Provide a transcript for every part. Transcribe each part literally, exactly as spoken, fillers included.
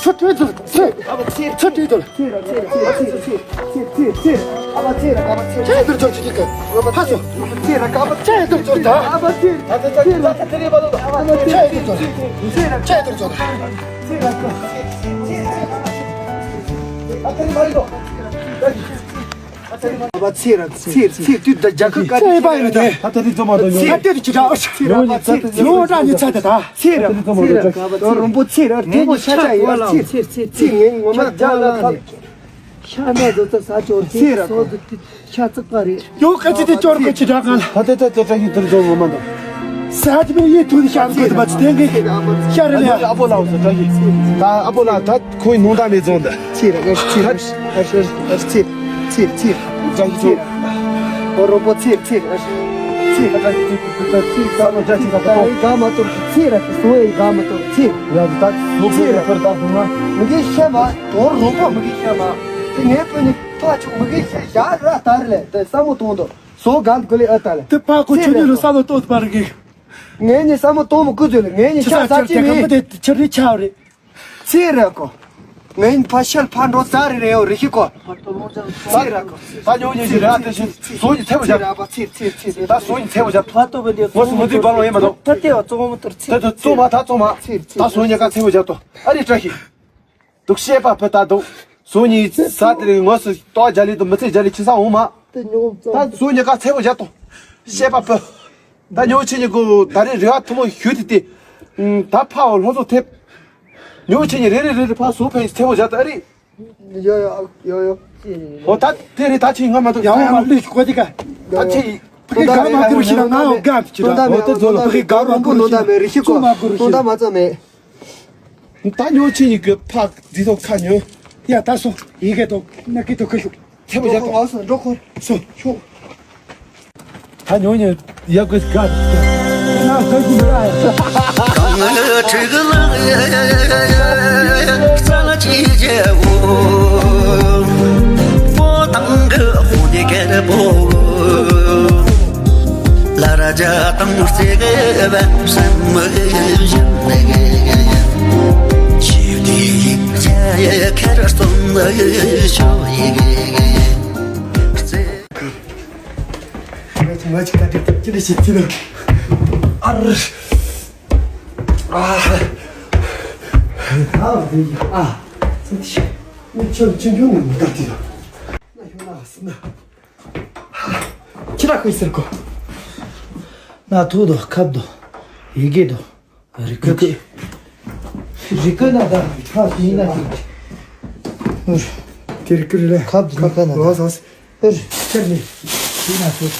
ཚུར་ཁྲིད་དུ་ཚུར། ཨ་བ་ཚེ་ར། ཚུར་ཁྲིད་དུ། ཚེ་ར་ཚེ་ར་ཚེ་ར་ཚེ་ར་ཚེ་ར། ཨ་བ་ཚེ་ར། ཨ་བ་ཚེ་ར། ཅི་ཡ་དུར་ཅོག་ཅི་ཀ་ཕ་སོ། ཚེ་ར་ཀ་བ། ཅི་ཡ་དུར་ཅོག་ད། ཨ་བ་ཚེ་ར། ཚེ་ར་ཀ་བ། ཅི་ཡ་དུར་ཅོག་ད། ཚེ་ར་ཀ་བ། ཚེ་ར་ཀ་བ། ཨ་ཚེ་ར་མ་རེད་དོ། ཨ་བ་ཚེ་ར། ཚེ་ར། ཚེ་ར། དུས་ད་རྒྱ་གར་ག་རེ་ཡིན་ནི་དེ། ད་ལྟ་རིག་ཚོ་མ་དོ་ཉོ། ད་ལྟ་རིག་ཅི་འདྲ། ཨོ་ཚེ་ར་པ། ཚེ་ར། ཉོ་འདྲ་ཉི་ཚ་དེ་ད། ཚེ་ར། ཚེ་ར་ཀ་བ། རོང་པོ་ཚེ་ར། རྒན་པོ་ཤ་ཆ་ཡ། ཚེ་ར། ཚེ་ར། ཚེ་ར། ངན་ངོ་མ་རྒྱ་ལ་ཁ། ཤ་ན་དོ་ཚ་ས་ཅོར་ཚེ་ར་སོ་དུ་ཤ་ཚིག་པ་རེད། ཡོ་ཀ་ཅི་དེ་ཅོར་ཀ་ཅི་འདྲ་གང་ལ། ད་ལྟ་ད་ལྟ་ཡིན་དུར་ཚོ་ངོ་མ་དོ། ས་ཅི་མི་ཡེ་ཐུ་དི་ཤ་ཚིག་པ་ཚི་དེང་གི་ཤ་རེ་ལ། ཨ་བོ་ལ་འོ་ཟེར་ད་ཡིན། ད་ཨ་བོ་ལ་ད། ཁོའི་ནང་ད་མེད་ཚོང་འདི། ཚེ་ར་ཨ་ཚེ་ར་ཨ་ཚེ་ར་ཚེ་ར་ཚེ་ར། ཨོ་རོ་པོ་ཚེ་ར་ཚེ་ར་ཨ་ཚེ་ར། ཚེ་ར་ཚེ་ར་ཚེ་ར། ད་ཡི་ག་མ་གཏོགས་ཚེ་ར་སོ་ཡི་ག་མ་གཏོགས་ཚེ་ར། ཡ་ད་ལོ་ཚེ་ར་ཕར་ད་དུང་ང་མི་གེ་ཤ་མ། ཨོ་རོ་པོ་མི་གེ་ཤ་མ། དེ་ངའི་བུ་ནི་ཕ་ཆུང་མི་གེ་ཤ་ཞག་ར་ད་རེ་ལས་དེ་ས་མོ་གཏོང་དོ་སོ་ག་གུ་ལི་ཨ་ད་ལས། དེ་ཕ་ཁོ་ཆུ་ནི་རུ་ས་ལོ་ཏོ་པར་གི། ངས་ནི་ས་མོ་གཏོང་མོ་ཀུ་ཚོད་ལ་ངས་ནི་ཤ་ས་ཅི་མི། དེ་ཁམ་བུ་དེ་ཆུ་རི་ཆ་རེད། ཚེ་ར་ཀོ། ངའི་ཕ་ཤལ་ཕ་འགྲོ་ཙ་རི་རེ་ཡོ་རི་ཤི་ཀོ། ཚེ་ར་ཀོ། ད་ཉོ་ཉོ་ཞིག་ར་དེ་ཞིག་བཟོ་ཉི་ཚེ་བོ་ཚེ་ར་བ་ཚེ་ཚེ་ཚེ་ཚེ། ད་བཟོ་ཉི་ཚེ་བོ་བཞག་ཕ་ཏོ་བ་འདི་ངོ་སུ་མ་དུས་བ་ལོ་ཡིན་མ་གཏོགས། ད་ལྟེ་བ་གཙོ་བོ་མ་གཏོར་ཚེ། ད་ད་གཙོ་མ་ད་གཙོ་མ། ཚེ་ཚེ། ད་བཟོ་ཉི་ཀ་ཚེ་བོ་བཞག་ཏོ། ཨ་རི་བཀྲ་ཤིས། དུག་ཤེས་པ་ཕུ་ད་དུག་བཟོ་ཉི་ས་དེ་རིང་ངོ་སུ་ཏོ་རྒྱ་ལི་དུ་མི་ཚེ་རྒྱ་ལི་ཆི་ས་འོང་མ། ད་བཟོ་ཉི་ཀ་ཚེ་བོ་བཞག་ཏོ། ཤེས་པ་ཕུ། ད་ཉོ་ཆེ་ཉི་གོ་ད་རེ་རེ་བ་ཐུ་མོ་ཞུ་དེ་དེ། ད་ཕ་བ་ལྷོ་ཚོ་ཐེབས། ཉོ་ཆེ་ཉི་རེ་རེ་རེ་རེ་ཕ་སོ་ཕེ་ཚེ་བོ་བཞག་ཏོ་ཨ་རི། ཡོ་ཡོ་ཡོ་ཡོ། ཨོ་ད་དེ་རེད། ད་ཆེ་ང་མ་ཐུབ་ཡང་ཡང་ལུས་ཤོག་དེ་ག་ད་ཆེ་ཕ་གི་ག་མ་གུ་རུ་ཤི་ན་ང་འོ་ག་ཅི་ར། ཨོ་ད་ཛོ་ལ་ཕ་གི་ག་མ་གུ་རུ་ཤི་ན་ང་ཙམ་མེད། ད་ཉོ་ཆེ་ཉི་གི་ཕ་དི་ཐོག་ཁ་ཉོ། ཡ་ད་སོ་ཡི་གེ་ཐོག་ན་གི་ཐོག་ཁ་ཤོག་ཚེ་བོ་བཞག་ཏོ། འགྲོ་ཁོ་སོ་ཤོག་ད་ཉོ་ཉོ་ཡག་གི་ག་ན་ད་གུ་ཡ་ཡ། གང་ལ་ཁྲི་གི་ལ་རྩ་ལ་ཅི་བྱེད་འོ། པོ་ཏང་གི་ཧོ་དེ་གེ་པོ། ལ་ར་ཇ་དང་རྩེ་གེ་བ་སམ་མི་བཞིན་ནེ་གེ། ཞིབ་དེ་ཡིག་ཆ་ཡ་ཁེར་སྟོན་ལ་ཤོ་ཡི་གེ་གེ། རྩེ། ང་ཅིག་ང་ཅིག་ད་དེ་ཅི་ལས་ཤེས་ཚིག་ལ། ཨར། ཨ། ཨ། ཨ། ཚིག་ཤེས། ནི་ཆོ་ཆུང་ཆུང་ནི་མི་ད་དེ་ཡ། ན་ཤོ་ན་སི་ན། ཁྱི་ར་ཁོས་ཟེར་གོ། ན་ཐུག་དོ་ཁབ་དོ། ཡི་གེ་དོ། རི་ཀི་ཀི། རི་ཀི་ན་ད་ཁ་ཤི་ན་ཤི། དེ་རི་ཀི་རི་ལེ། ཁབ་དོ་ཁ་ན་ད། ལོ་སོ་སི། ཨེ་རི། ཁྱེར་ནི། ཤི་ན་ཤི།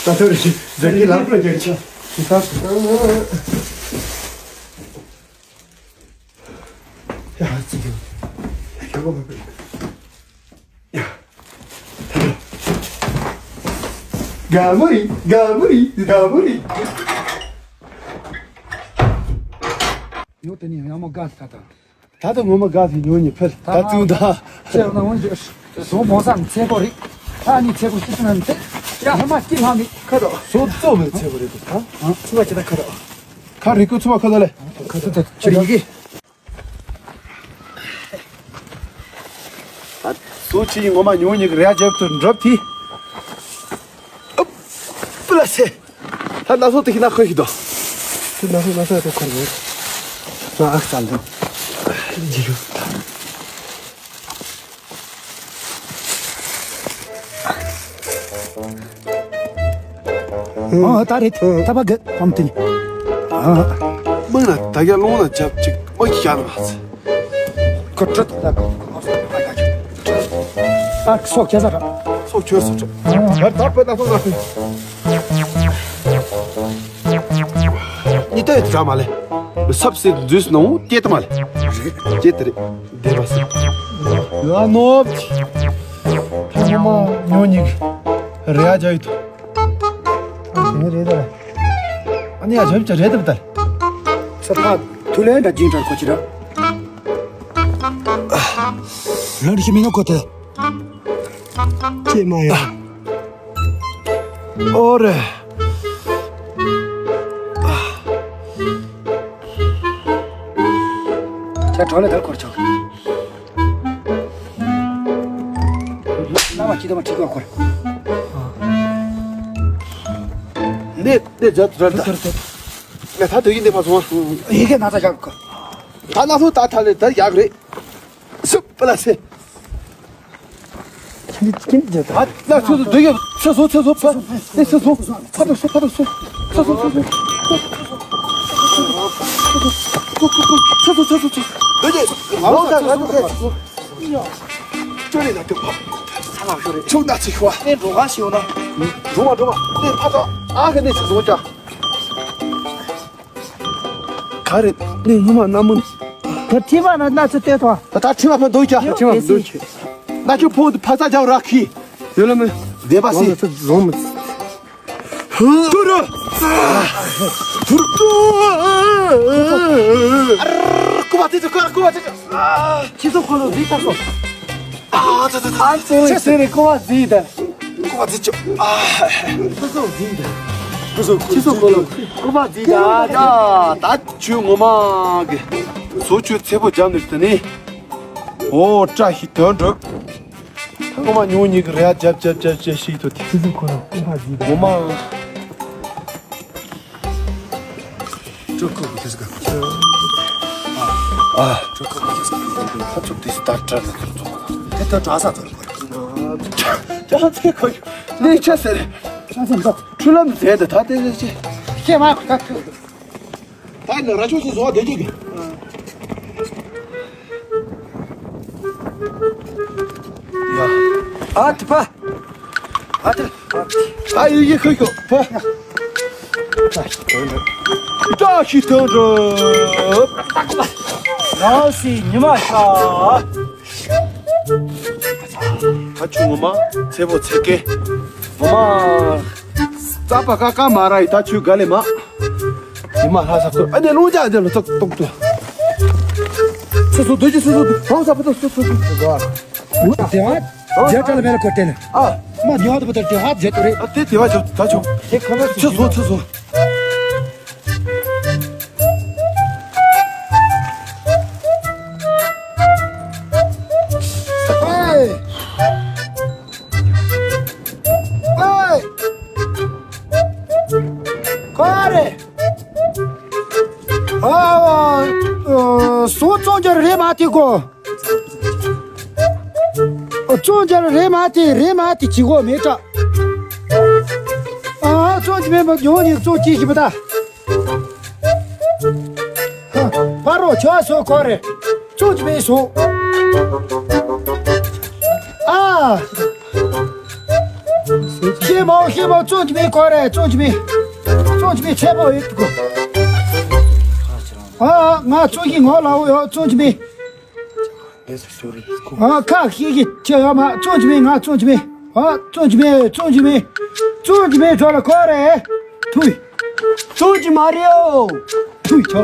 ད་ཐོ་རི་ཤི། ཟ་གི་ལ་པྲོ་ཇེག་ཆ། ཤི་ཁབ། ཡ་ཙི་གི། ཡ་ཁྱོ་གོ་མ་པེ། ག་མུ་རི་ག་མུ་རི་ག་མུ་རི། ཡོ་དེ་ནི་ཡང་མོ་ག་ས་ད། ད་ལྟ་ངོ་མ་དགའ་ཟིག་ཉོ་ཉི་ཕེར་ད་ད་ཙུ་ད། ཁྱེད་རང་ངོ་ཟོ་མོ་ས་ཚེ་གོ་རེད། ད་ནི་ཚེ་གོ་ཤི་ཚུ་ན་མི་ཚེ། ཡ་ཧ་མ་སྐྱིད་ལྷང་གི་ཁ་དོ། སོ་ཙོ་མི་ཚེ་གོ་རེད་ད། ཚུ་བ་ཅི་ད་ཁ་དོ། ཁ་རི་ཀུ་ཚུ་བ་ཁ་དོ་ལེ། ཁ་དོ་ད་ཆི་རི་གི། ད་སོ་ཆི་ཡི་ངོ་མ་ཉོ་ཉི་གི་རེ་ཨ་ཇེབ་ཏུ་འགྲོ་ཐི། ཨུབ། པུ་ལ་སེ། ད་ན་སོ་དེ་ཤི་ན་ཁོ་ཤི་དོ། དེ་ན་སོ་ན་སོ་དེ་ཁོ་རེད། ང་ཨ་ཙམ་དུ། ཨ་ད་རེད་ད་པ་གི་ཨམ་ཏི་ནི། མིང་ལ་ད་ག་ལོང་ལ་ཇབ་ཅིག་མ་ཁྱ་ན་མ་ཚེ། ཁོ་ཁྲོད་དུ་ད་ཁོ་སོགས་ཁྱེད་ཟ་ར། སོགས་ཁྱོད་སོགས་ཁྲོད། ད་ད་པད་ད་སོགས་ཟ་ཁོས། ཉི་ཏོ་ཡོད་དྲ་མ་ལེ། སབ་སེ་འཛུལ་སོང་ན་སྐྱེ་ཏི་མ་ལེ། སྐྱེ་ཏི་རེད། བདེ་བ་སེ། ཡ་ནོབ། ཐ་མ་ཉོ་ཉིག་རེ་ཨ་ཇ་ཡོད་དོ། ཨ་དེ་རེད་ད། ཨ་ནི་ཡ་ཇབ་ཅ་རེད་དུ་བཏལ། ས་ཕ་ཐུ་ལེན་ད་ཇིང་ཏྲར་ཁོ་ཅི་ར། ལོན་ཤི་མི་ནོ་ཁོ་ཐེ། ཅེ་མ་ཡ། ཨོ་རེ། ཁྱེད་གྲོགས་ལས་ད་འཁོར་ཆོག་ནམ་ཅི་དམ་ཁྲིད་གོ་འཁོར། ནེ་ནེ་ཇ་ཏུ་ར་ད། ནེ་ད་དུ་ཡིན་ནེ་མ་སོང་བ། ཡི་གེ་ན་ཚ་ཞག་གོ། ད་ན་སོ་ད་ཐ་ལེ་ད་ཡག་རེད། སུ་པ་ལ་སེ། ཁྱིམ་ཁྱིམ་རྒྱབ་ད། ད་ལ་སུ་སུ་འདི་ག་ཚེ་སོ་ཚེ་སོ་ཕ། ཨེ་ཚེ་སོ། ཕ་དང་སོ་ཕ་དང་སོ། ཚེ་སོ་ཚེ་སོ། ཚེ་སོ་ཚེ་སོ། འདི་ག་ང་ལ་ད་ང་ཚོ་ཁ་ཅིག་གོ། ཅོ་རེ་ན་དེ་ཕ། ས་ལ་ཤོ་རེ། ཆུང་ན་ཚེ་ཤོ། ཨེ་འགྲོ་ག་ཤི་ཡོང་ན། འགྲོ་མ་འགྲོ་མ། ཨེ་ཕ་ད་ཨ་ག་ནས་ཚེ་སོ་ཀྱང་། ག་རེ་ནི་ངུ་མ་ན་མུན། ད་ཁྲི་མ་ན་ན་ཚོ་ལྟོས་ཐོ། ད་ད་ཁྲི་མ་ཕ་འདུག་ཀྱ། ཁྲི་མ་འདུག་ཀྱ། ན་ཁྱོད་ཕོ་ཕ་ས་རྒྱབ་རག་གི། ཡོད་ལ་མེ། བདེ་པ་སི། ང་ཚོ་རྫོང་མི། ཐུ་རུ། ཐུ་རུ། ཀུ་བ་ཏི་ཏི་ཀ་ཀུ་བ་ཏི་ཏི། ཁྱི་ཚོ་ཁོ་ལོ་ཟིག་ལྟ་སོ། ཨ་ཙི་ཙི། ཨ་ཙི་ཙི་རེ་ཀོ་བ་ཟིག་ད། ཀོ་བ་ཟིག་ཅོ། ཨ། ཁོ་ཚོ་ཟིག་ད། ཁོ་ཚོ་ཁྱི་ཚོ་ཁོ་ལོ་ཀོ་བ་ཟིག་ད། ད་ད་ཁྱོད་ངོ་མ་གི་སོ་ཁྱོད་ཚེ་པོ་འཇམ་ནས་ད་ནི། ཨོ་བཀྲ་ཤིས་དོན་འགྲུབ། ད་ངོ་མ་ཉུང་ཉིག་རེ་ཨ་རྒྱབ་རྒྱབ་རྒྱབ་རྒྱབ་ཤིག་ཏུ་དེ། ཁྱི་ཚོ་ཁོ་ལོ་ཀོ་བ་ཟིག་ད། ངོ་མ། ཅོ་ཁོ་ཁོ་ཁྱེད་ཟིག་ག་ཨ། ཅོ་ཁོ་ཁོ་ཁྱེད་ཟིག་ག་ཁ་ཚུགས་དེ་སུ་ད་དྲ་ལ་ཚུགས་ཚུགས། དེ་ད་དྲ་ས་ཚུགས་ཁོ། དྲ་ཚེ་ཁོ་ནས་ཆ་ཟེར། ཆ་ཟེར་འདུག་འཁྲུལ་ལམ་ཟེར་འདི་ད་དེ་ཟེར་ཅི། ཁྱེད་མ་ཁ་ཁ་ཁ། ད་ནི་ར་ཆུ་སི་བཟོ་བ་དེ་ཅིག་གི། ཨ་ཏི་ཕ། ཨ་ཏི། ད་ཡི་ཡི་ཁུ་ཁུ་ཕ། བཀྲ་ཤིས་དོན་གྲུབ། ནང་སྲིད་ཉི་མ་ཤར། ད་ཆུ་ངོ་མ་ཚེ་པོ་ཚེ་ཀེ། ངོ་མ། རྩ་པ་ཀ་ཀ་མ་ར་ཡི་ད་ཆུ་ག་ལེ་མ། ཉི་མ་ལྷ་ས་ཁུ་ཨ་ནེ་ལུང་ཅག་ཨ་ནེ་ལོ་ཙག་ཏོག་ཏོ། སོ་སོ་སྡོད་ཀྱི་སོ་སོ་སྡོད་རང་ས་པ་ཏོ་སོ་སོ་སྡོད། དེ་བ། རྒྱ་གྲལ་མེ་ལ་ཀོ་ཏེ་ནི། ཨ། མ་རྒྱ་དུ་པ་ཏ་དེ་ཧ་རྒྱ་ཏོ་རེ། ཨ་དེ་དེ་བ་ཆོ་ད་ཆོ། དེ་ཁ་བ་ཆུ་སོ་ཆུ་སོ། ཨེ། ཨེ། ཁོ་རེ། ཨ། སོ་ཙོང་རྒྱ་རེ་མ་ཏི་གོ། ཙོང་རྒྱ་རེ་མ་ཏི་རེ་མ་ཏི་ཅི་གོ་མེ་ཏྲ། ཨ། ཙོང་ཅི་མེ་མ་ཡོང་ནི་ཙོང་ཅི་ཞི་བ་ད། ཧ། ཕ་རོ་ཆོ་སོ་ཁོ་རེ། ཙོང་ཅི་མེ་སོ། ཨ། ཤེ་མོ་ཤེ་མོ་ཙོང་ཅི་མེ་ཁོ་རེ་ཙོང་ཅི་མེ། ཙོང་ཅི་མེ་ཆེ་པོ་ཡོད་གོ། ཨ། ང་ཙོང་ཅི་ངོ་ལ་འོ་ཡོ་ཙོང་ཅི་མེ། ཨ། ཁ་ཤེ་གི་ཆེ་ཡོ་མ་ཙོང་ཅི་མེ་ང་ཙོང་ཅི་མེ། ཨ། ཙོང་ཅི་མེ་ཙོང་ཅི་མེ། ཙོང་ཅི་མེ་ཁྲོ་ལ་ཁོ་རེ། ཐུའི། ཙོང་ཅི་མ་རེ་ཨོ། ཐུའི་ཆོ།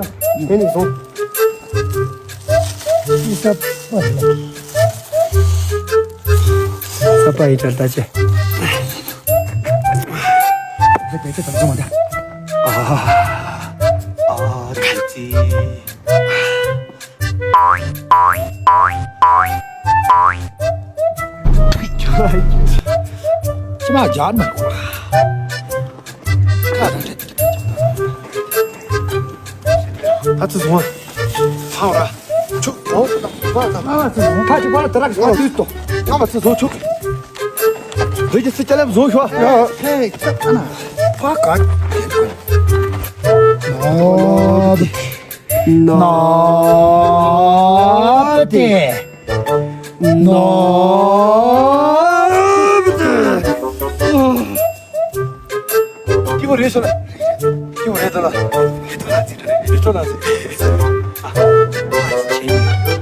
ཤོག་དེ་ནས་བཟུང་། ས་པ་ཡི་ཅར་ད་ཅེ། ཨ་ཨ་ཨ་ཁ་ཅི། ཅི་མ་ཇར་མ་གོ། ཨ་ཙི་སོང་། ཚང་ར། ཆུ། ཨོ། ང་ང་ཚོ་ང་ཚོ་བར་དུ་རག་ང་དུས་ཏོ། ང་མ་ཚོ་བཟོ་ཆུ། བོད་ཀྱི་སྲིད་སྐྱ་ལེབ་བཟོ་ཤོག་ཧེ་ཁྱབ་ཨ་ན། ཕ་ག་ནོ་དེ། ནོ་དེ། ནོ་དེ། སྐྱིད་པོ་རེད་ཤོད་ལ། སྐྱིད་པོ་རེད་དོ་ལ། རེད་དོ་ལ། ཨ།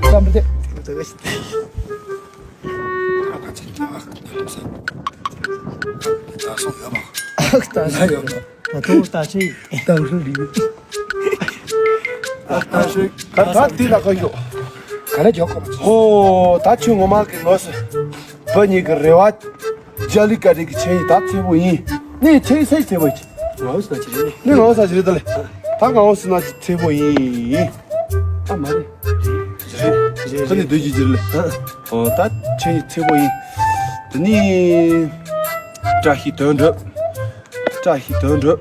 ཙམ་པ་དེ། ད་སོང་ཡོད་མ། ད་ས་ཡོད་མ། ད་ཐོག་ད་ཤེས། ད་རུ་རི། ད་ཤེས། ད་ད་དེ་ལ་ཁ་ཡོད། ག་ལ་འཇོག་གོ་མ། ཧོ། ད་ཁྱོད་ངོ་མ་གི་ལོས། བུ་གཉིས་ཀྱི་རེ་བ། རྒྱ་ལི་ཀ་རི་གི་ཆེན་ཡིན་ད་ཚེ་བོ་ཡིན། ནི་ཆེན་ཡིན་སའི་ཚེ་བོ་ཡིན། ང་འོ་ས་ཅི་རེད་ནི། ནི་ང་འོ་ས་ཅི་རེད་ད་ལེ། ད་ང་འོ་ས་ན་ཅི་ཚེ་བོ་ཡིན། ཨ་མ་རེད། རེད་རེད། ཁ་ནས་སྡོད་ཀྱི་ཅི་རེད་ལེ། ཨོ་ད་ཆེན་ཡིན་ཚེ་བོ་ཡིན། དེ་ནི། བཀྲ་ཤིས་དོན་གྲུབ། བཀྲ་ཤིས་དོན་གྲུབ།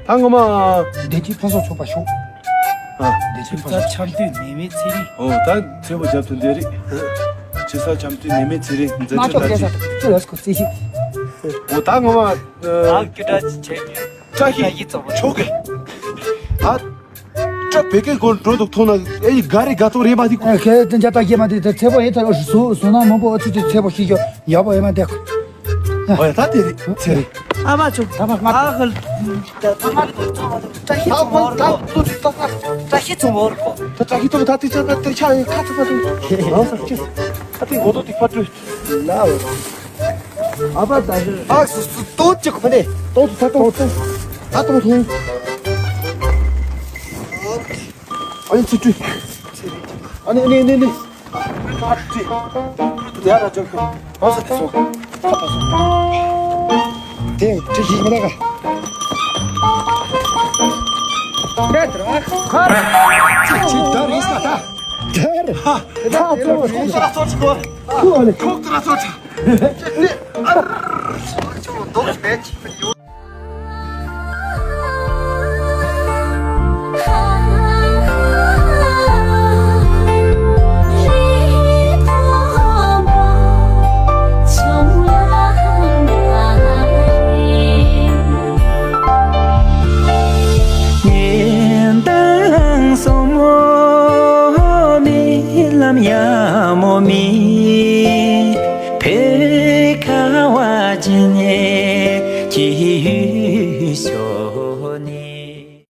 ད་ངོ་མ། བདེ་སྐྱིད་ཕུན་སུམ་ཚོགས་པ་ཤོག་ཨ། བདེ་སྐྱིད་ཕུན་སུམ་ཚོགས། ཆབ་མདོའི་ནད་མེད་ཚེ་རིང་། ཨོ་ད་ཚེ་བོ་རྒྱབ་ཏུ་འདི་རིགས། ཆེ་ས་ཆབ་མདོའི་ནད་མེད་ཚེ་རིང་མཛད་མ་ཆོག་ཆོག་སྐད་ཆ་ཅི་ལ་སྐུ་རྩེ་ཞིག་ཨོ་ད་ངོ་མ། ཨ་ཁྱོད་བཀྲ་ཤིས་བྱེད་རྒྱུ། བཀྲ་ཤིས་བཀྲ་ཤིས་ཚོགས་པ་ཆོག་གི་ད། སྐྲ་བེ་ཀའི་སྐོར་འགྲོ་འདུག་མཐོང་ན་ཨེ་ཡི་ག་རེ་དགའ་ཐོག་རེད་མ་དེ། ཨ་ཁེ་དེ་འཇའ་ལྟ་སྐྱེས་མ་དེ་དེ་ཚེ་བོ་ཨེ་ཐ་རོ་ཞུ་སུ་སུ་ན་མང་པོ་ཨ་ཚུ་དེ་ཚེ་བོ་ཤི་ཤོ་ཡག་པོ་ཨེ་མ་དེ། ཨོ་ཡ་ད་དེ་རེད་ཚེ་རེད། ཨ་མ་ཆུ་ཨ་མ་མ་ཨ་ཧལ། ད་ཚང་མ་ཚོ་ཚོ་བཀྲ་ཤིས་ཚོ་མོར་གོ། བཀྲ་ཤིས་ཚོ་མོར་གོ། ད་བཀྲ་ཤིས་ཚོ་ད་དེ་ཆ་ད་དེ་ཆ་ཡི་ཁ་ཚ་ཚ་དེ། ཨ་ས་ཅི། ད་དེ་ངོ་ཐོག་དེ་ཕ་སྤྲོད། ལའོ། ཨ་ཕ་ད་རེད། ཨ་སུ་སུ་ཏོ་ཅིག་ཁོ་ནས། ཏོ་ཏོ་ཏོ་ཏོ། ད་ཏོ་ཐུང་། ཨ་ནི་ཚུ་ཏུ། ཨ་ནི་ནི་ནི་ནི། ཨ་ཏི། ཡ་ར་ཅོ་ཁོ། ཨ་སུ་ཏི་སོ། ཁ་པ་སོ། དེ་ཏི་ཞིག་མ་ན་ག་ཁ་ར་ཅིག་ཅིག་ད་རིས་ཀ་ད། ད་རེད། ཧ། ད་ཚོ་ཁོ་ཚོ་ཁོ་ཁོ་ཨ་ནི་ཁོ་ཚོ་ཚོ། ཉན་དང་སོང་མོ་མི་ལམ་ཡ་མོ་མི།